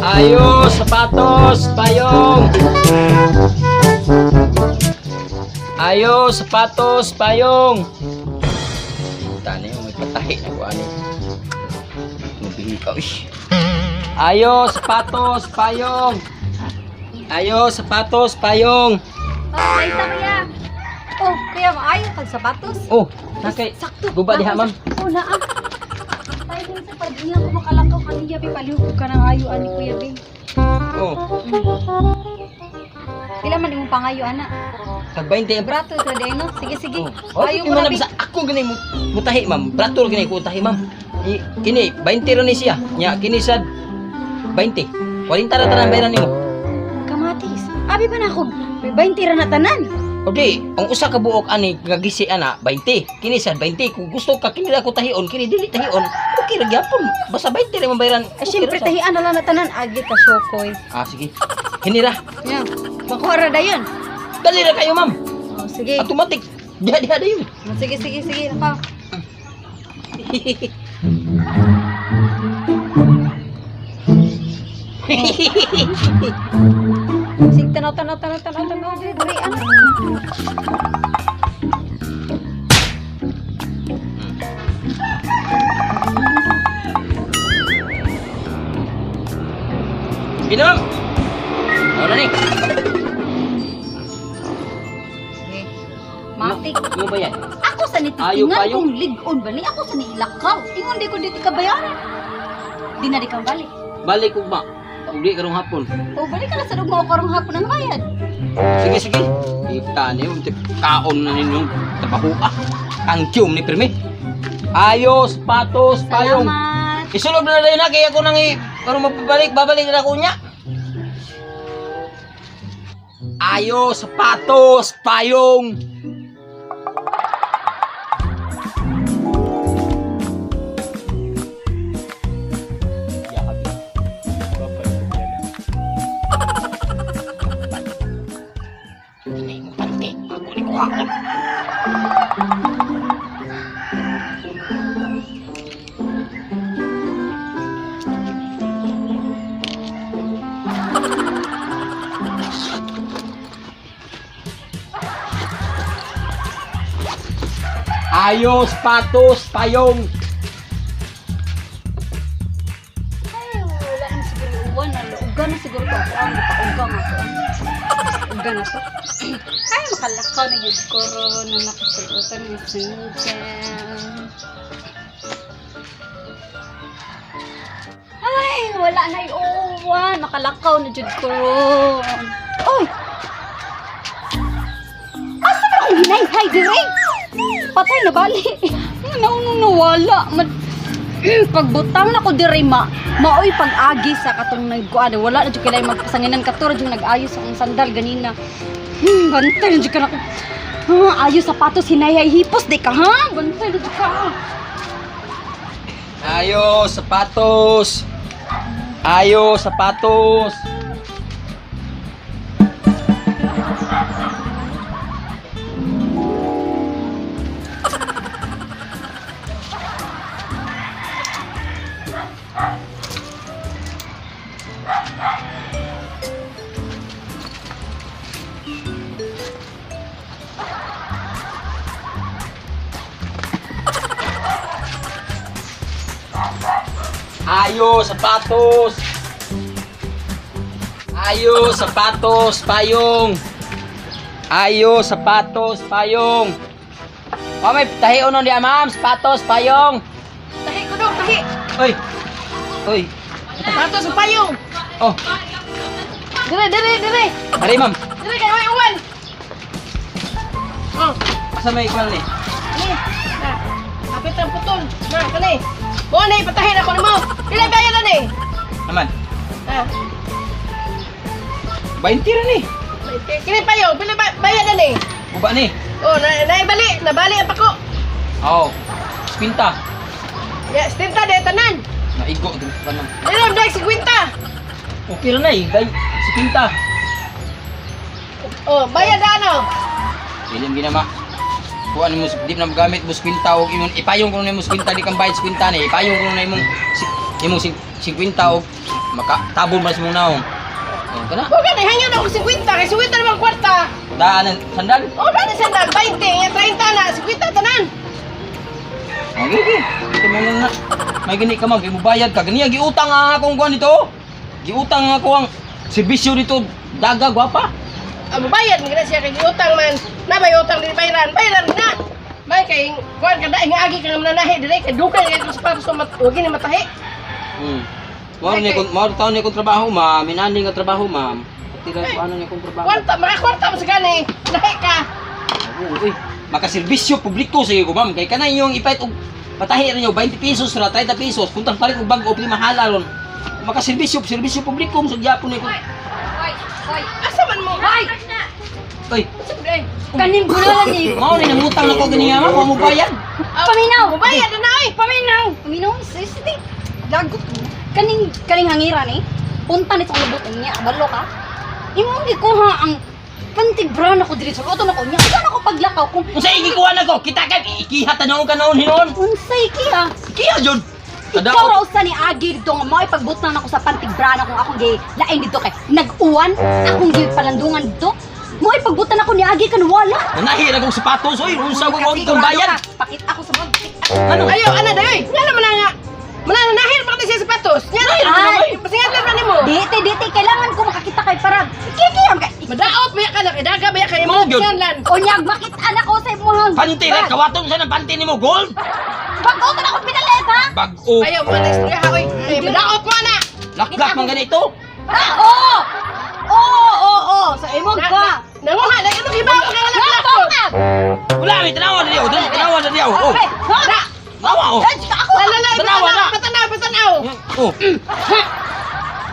Ayos, sapatos, payong. Ayos, sapatos, payong. Tani mo may patahi na ko ani. Mabihi ka. Uy. Ayos, sapatos, payong. Ayos, sapatos, payong. Oh, may isa kuya. Oh, kuya, maayo kag sapatos. Oh, nakay. Sakto. Guba diha, ma'am. Oh, naa. Tayo din sa pag-ilang ko makalakaw kaniya, bi palihog ka ng ayo ani kuya bi. Oh, Pila man imong pangayo ana? tag 20 ang Brato sa day no? Sige, sige. Oh, Ayo okay, ko man na bi. na ako gani mo mutahi ma'am. Brato gani ko tahi ma'am. Kini 20 ra ni siya. Nya kini sad 20. 40 ra tanan bayaran nimo. Kamatis. Abi ba na ako? 20 ra na tanan. Okay, ang usa ka buok ani nga gisi ana 20. Kini sad 20. Kung gusto ka kini ra ko tahion, kini dili tahion. Okay ra gyapon. Basta 20 ra man bayaran. Ay, Okay syempre ra sa- tahian na lang na tanan agi ka syokoy. Ah, sige. Kini ra. Yeah. Makuha ra dayon. Dali ra kayo ma'am. Oh, sige. Automatic. Diha diha dayon. Oh, sige, sige, sige. Naka. Sige, tanaw, tanaw, tanaw, tanaw, tanaw. Diri, diri, ah. Sige na ma'am. Wala ni. Sige. Matik. Mo ba yan? Ako sa Ayaw nititingan kayo. kung ligon bali. Ako sa niilakaw. Ingon di ko dito ka bayaran. Di na di ka balik. Balik ko ba? Uli karong hapon. O balik ka na sa dugmo karong hapon ang bayad. Sige, sige. Kita niyo, kaon na ninyong trabaho. Ah, ang tiyom ni Pirmi. Ayos, patos, payong. Salamat. Isulod na lang na, kaya ako nang karong mababalik, babalik na ako niya. Ayos, patos, payong. Hindi mo pante. Ako ni kuhaon. Ayos, patos, payong. Ay, wala na siguro uwan. Uga na siguro to ako. Ang gipauga nga to. Uga na to. Ay, makalakaw na yun ko ron na nakasuotan ng sneakers. Ay, wala na uwan. Makalakaw na jud ko ron. Oy! Asa ba akong hinayhay dire? Patay na bali. Naunong nawala. Mad pagbutang na ko dire ma maoy pag-agi sa katong nagkuan wala na jud kilay magpasanginan kato ra jud nag-ayos akong sandal ganina. Bantay na jud ka na ko. Ha, ayos sapatos hinayhay hipos di ka ha, bantay na jud ka. Ayos, sapatos. Ayos, sapatos. Ayos, sapatos. Ayos, sapatos, payong. Ayos, sapatos, payong. Oh, may tahi uno diya, ma'am. Sapatos, payong. Tahi ko dong, tahi. Oy. Oy. Sapatos sa payong. Oh, Dire, dire, dire. ari ma'am. Dire kay way uwan. Oh, Asa may kwan ni? ni. Na. Apit ang putol. Na, kani. Mo ni patahin ako nimo. Pila bayad ani? Naman. Ah, 20 ra ni. kini payong, pila bayad ani? Guba ni. Oh, na naibali, nabali ang pako. Oh. Pinta. Ya, stinta de tanan. Naigo dito pa na. Dire dag 50. Okay ra na eh. Day, si Pinta. Oh, bayad na ano? Ilim ginama. Kuan mo di na magamit mo kwinta og imong ipayong kuno nimo kwinta di kang bayad sa kwinta ni. Ipayong kuno na imong imong 50 og Makatabon man sa mong naong. Oh, kana. Bukan eh, hangyo na ako 50 kay 50 naman kwarta. Daan ang sandal. Oh, daan ang sandal 20, nga 30 na, 50 tanan. Oh, gigi. Ito mo na. May gani ka, ma'am, kay mubayad ka. Ganiya giutang ang akong kuan dito. Giutang ang ako ang serbisyo dito. Daga gwapa. Ang bayad mo gina siya kay utang man. Na bay utang dili bayran, bayran na. Bay kay kuan ka daing agi ka nga mananahi dire kay dukay kay kung sapatos mat wag ni matahi. Mao ni kung mao taon ni kung trabaho, ma'am. Minani nga trabaho, ma'am. Tira ko ano ni kung trabaho. Kwarta, makakwarta mo sa gani. Nahi ka. Oo, uy. Makaserbisyo publiko sa ko, ma'am. Kay kanay yung ipait og patahi ra nyo 20 pesos ra, 30 pesos. Kung tang palit og bag-o pili mahala ron. Makaserbisyo, serbisyo publiko sa gyapon ni ko. Hoy, hoy. Asa man mo? Hoy! Uy, Asa man ay? Kaning bunalan ni. mao ni nangutang nako ganiya, ma'am, wa mo bayad. Paminaw. Mubayad na oy. Paminaw. Paminaw, sis, di. Lagot. Kaning kaning hangira ni. Punta ni sa lubot niya, balo ka. Imong gikuha ang pantig brown ako diri sa luto nako niya. Ikaw na ko paglakaw kung Unsa igikuha nako? Kita kay ikiha tanong ka noon hinon. unsay kiya. Ikiha jud. Ikaw raw sa ni Agi dito nga mao'y pagbutang nako sa pantig brana kung akong gi lain dito kay nag-uwan akong gi palandungan dito. Mao'y pagbutang ako ni Agi kan wala. Nanahi ra kong sapatos oy, unsa ko kung bayad? Pakit ako sa mga Ano? Ayo ana dayoy. Nga naman na nga. Mananahir pa kasi siya sapatos. Nga Ay. Pasingatan pa nimo. Dite, dite, kailangan ko makakita kay para kikiyam kay. Madaot ba ka na kay daga ba kay Mo, mo gyud. lan. Unyag makita na ko sa imong Panty ra kawaton sa nang panty nimo gold. Bago ka na ako pinalit ha. Bag-o. Ayaw mo na istorya ha oy. Ay, madaot mo na. Laklak man ganito. Ah, oo. Oo, oo, oo, sa imong ka. Nanguha na ito kibaw ka lang Nga, ka. Wala mi tanawa diri oh, tanawa diri oh. Oh, Ay, ha? Tanawa oh. Ay, ako. Lalala, Tanawa na. patanaw, patanaw. Oh,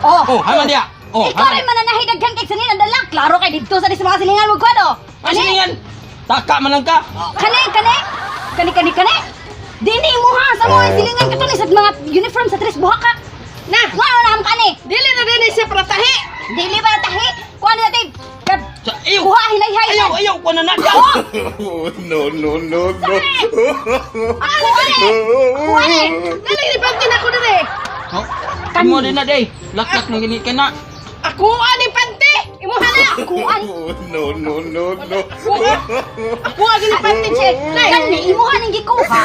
Oh. oh, haman diya. Oh, Ikaw rin mananahi daghan kay sanin ang dala. Klaro kay didto sa di sa mga silingan mo kwado. Ay, silingan. Taka man lang ka. Kani, kani. Kani, kani, kani. Dini mo ha sa mga silingan ka sa mga uniform sa tres buhaka. Na. Nga na am kani. Dili na din siya para tahi. Dili ba tahi? Kuan na tay. Sa iyo. Kuha hinay-hay. Ayaw, ayaw ko na na. Oh, no, no, no, no. Ako ani. Ako ani. Nalang ni panty na ako dire. Oh. Kamo din na day. Laklak man gani ka na. Ako ani panty. Imuha na. Ako ani. Oh, no, no, no, no. Ako ani panty che. Nay. Kani imuha ning gikuha.